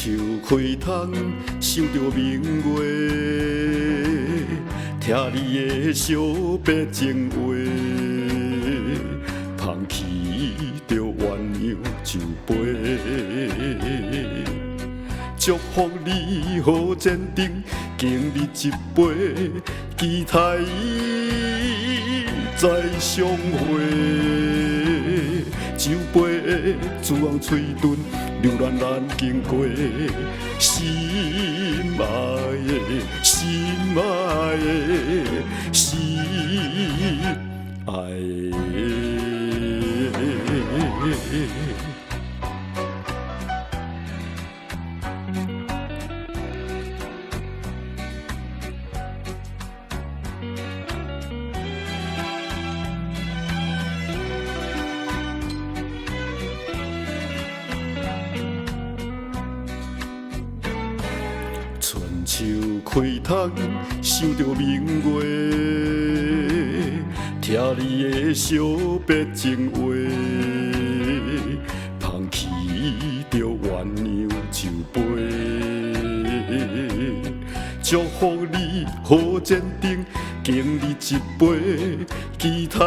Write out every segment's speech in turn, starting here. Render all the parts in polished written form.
秋開窗，想著明月，聽你的惜別情話，捧起著鴛鴦酒杯，祝福你好前程，敬你一杯，期待再相會。酒杯的珠紅喙唇，留戀咱經過，心愛的，心愛的，心愛的。春秋開窗，想著明月，聽你的惜別情話，捧起著鴛鴦酒杯，祝福你好前程，敬你一杯，期待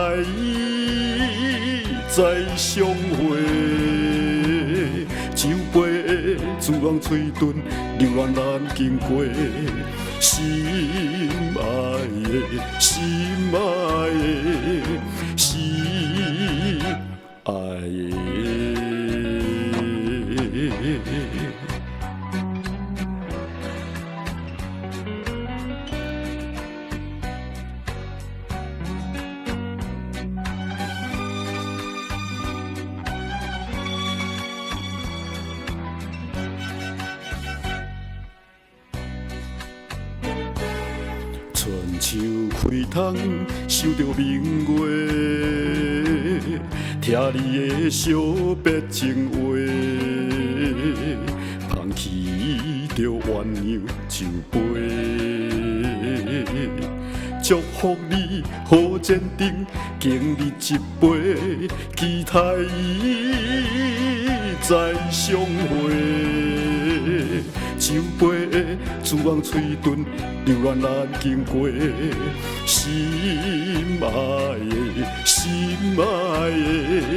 再相會。酒杯的珠紅喙唇，留戀咱經過，心愛的，心愛的，心愛的。春秋開窗，想著明月，聽你的惜別情話，捧起著鴛鴦酒杯，祝福你好前程，敬你一杯，期待再相會。酒杯的珠紅喙唇，留戀咱經過，心愛的，心愛的，